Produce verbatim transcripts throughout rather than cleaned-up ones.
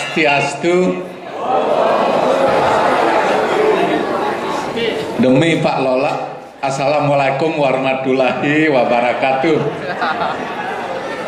Swastiastu. Demi Pak Lola, Assalamualaikum warahmatullahi wabarakatuh.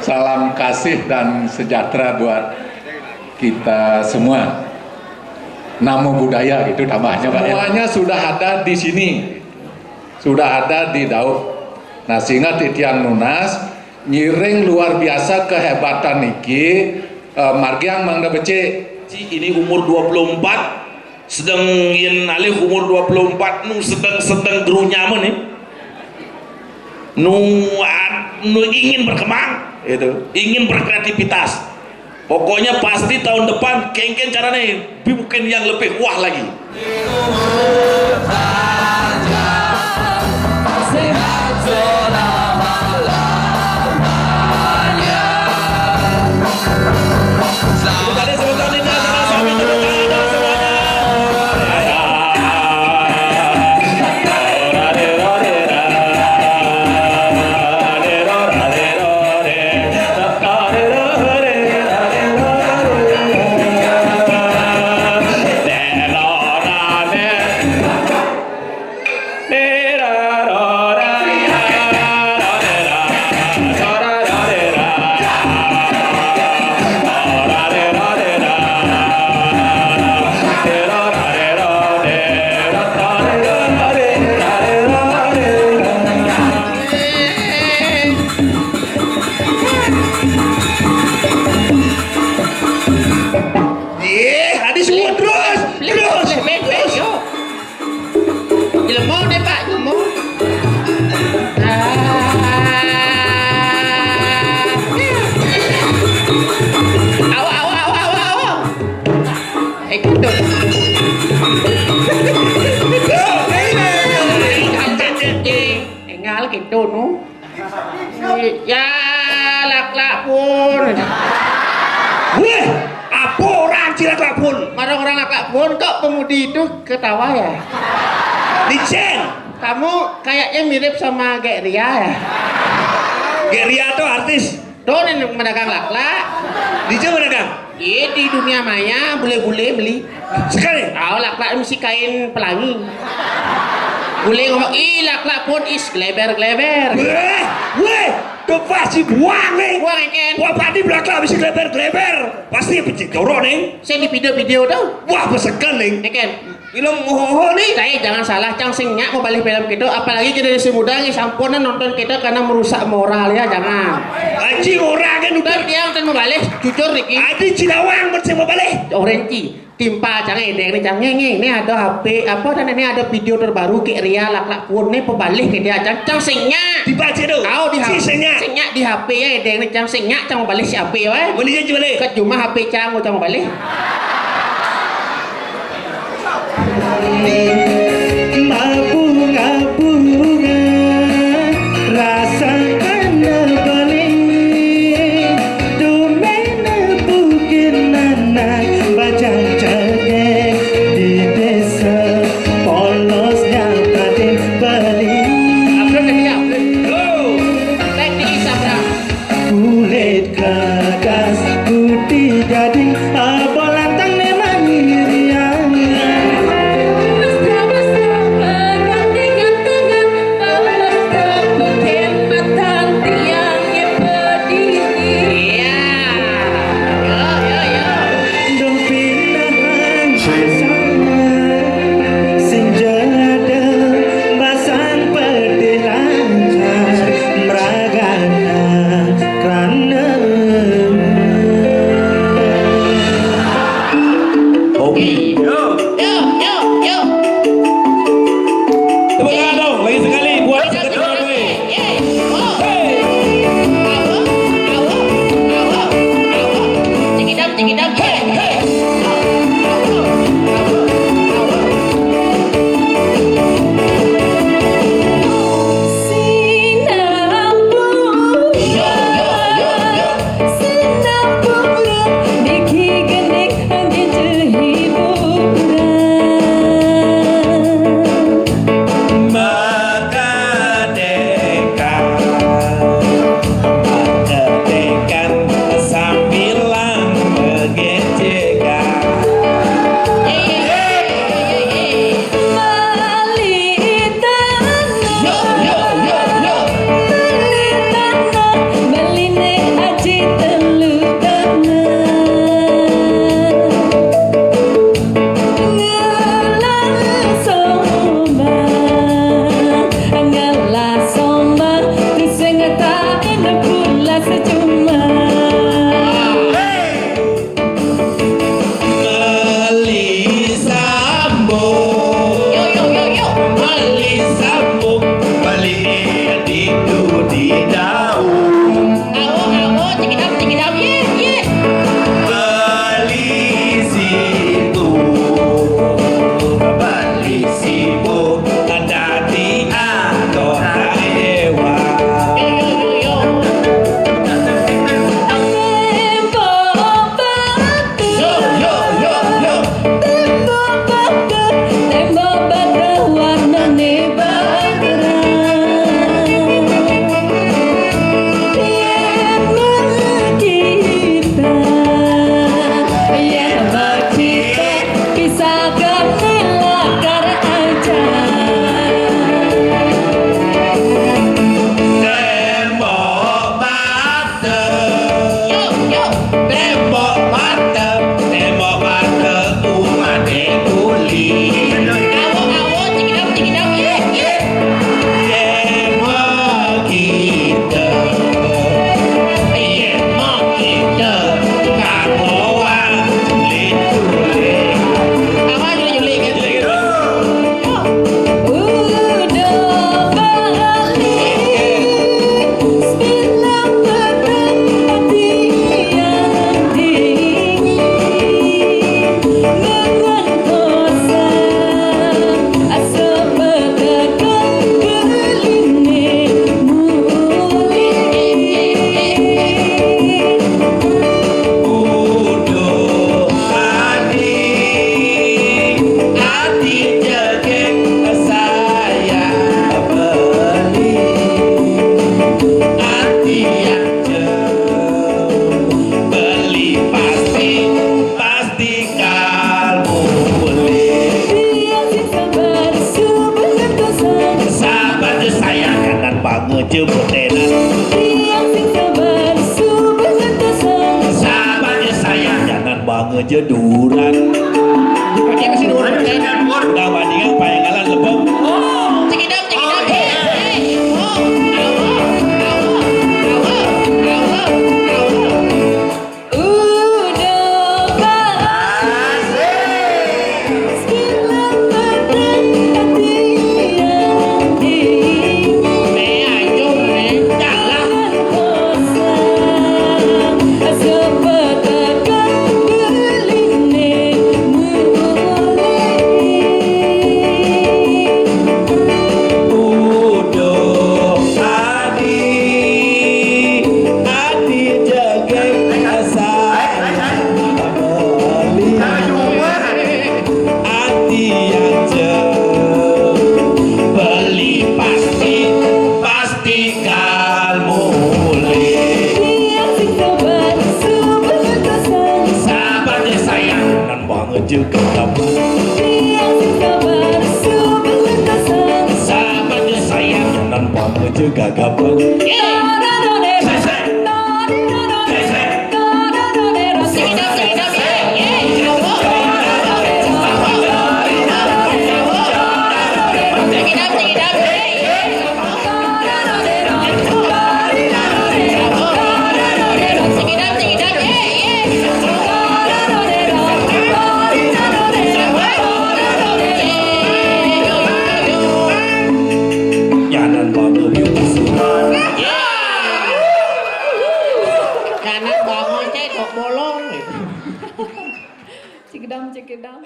Salam kasih dan sejahtera buat kita semua. Namo Buddhaya gitu tambahnya, Pak, ya. Semuanya sudah ada di sini, sudah ada di dauh. Nah, sehingga titiang nunas, ngiring luar biasa kehebatan niki, eh, margiang mangda becik. Ci, ini umur dua puluh empat, sedang yen alih umur dua puluh empat nu sedang-sedang gerunyama nih. Nu, ad- nu ingin berkembang, gitu, ingin berkreativitas. Pokoknya pasti tahun depan kengken carane bikin yang lebih wah lagi. Ih, tadi suwun terus, terus, terus. Jelema deh, Pak, jelema. Ah. Awa, awa, awa, awa, awa. Eh, gitu. Enggal gitu, nu. Ya, laklak pun. Weh, apa orang ci laklak pun? Marang orang laklak pun, kok pemudi itu ketawa ya? Licin. Kamu kayaknya mirip sama Gek Ria ya? Gek Ria tuh artis. Tuh, nih, medagang laklak. Di mana medagang? Iya, di dunia maya, bule-bule beli. Sekali. Aw, laklak mesti kain pelangi. Bule ngomong, "Ih, laklak pun is gleber-gleber." Weh, weh, tuh pasti buang nih. Buang, ya, Ken? Wah, padi belakang mesti gleber-gleber. Pasti pecik jorok nih. Saya di video-video tuh. Wah, besekan nih. Ya, Ken? Ilmu hoho nih. Saya jangan salah, cang sing nyak mau balik film kita, apalagi kita di Sumedang, samponan nonton kita karena merusak moral ya, jangan. Aji orang kan udah. Ntar dia nonton mau balik, jujur, Riki. Adi Cinawang bersih mau balik. Orange. Timpa cang edeng nih, cang ngeng, ngeng. Ini ada H P apa dan ini ada video terbaru Gek Ria laklak pun nih, pebalih ke dia, cang, cang sing nyak. Dibaca tuh. Kau di H P. Si sing nyak. Sing nyak di H P ya, edeng nih, cang sing nyak, cang mau balik si H P ya, weh. Mending aja balik. Ket cuma H P cang, cang mau balik. Mabunga-bunga, rasakan balik. Dumene bukin anak bajang cedek di desa, polosnya patin beli. Upload lagi, upload. Halo. Tag di Instagram. Kulit keras, putih gading, apa lantang ne manirian. Ngeje betenan. Tiang sing sabar, subuh ngentosan. Sabar ya sayang, jangan banget je duran. Pakai mesin duran. Udah bandingan payangalan lebong. Oh, cekidap, cekidap. Oh, iya. Eh, eh, oh, awo, awo, awo, awo, awo. Udah bahas. Asik. Segala petang hati yang di. Eh, ayo, eh, jalan. Kosa. Sepetakan beline mulai. Udah adi, adi jegeg asa beli. Adi aja beli pasti, pasti kal mulai. Tiang sing sabar, subuh ngentosan. Sabar ya sayang, nan banget juga dapat. Tiang sing sabar, subuh ngentosan. Sabar ya sayang, nan banget juga dapat. Sese. Jangan bangun yuk pasukan. Jangan bangun cek kok bolong. Cigedam, cigedam.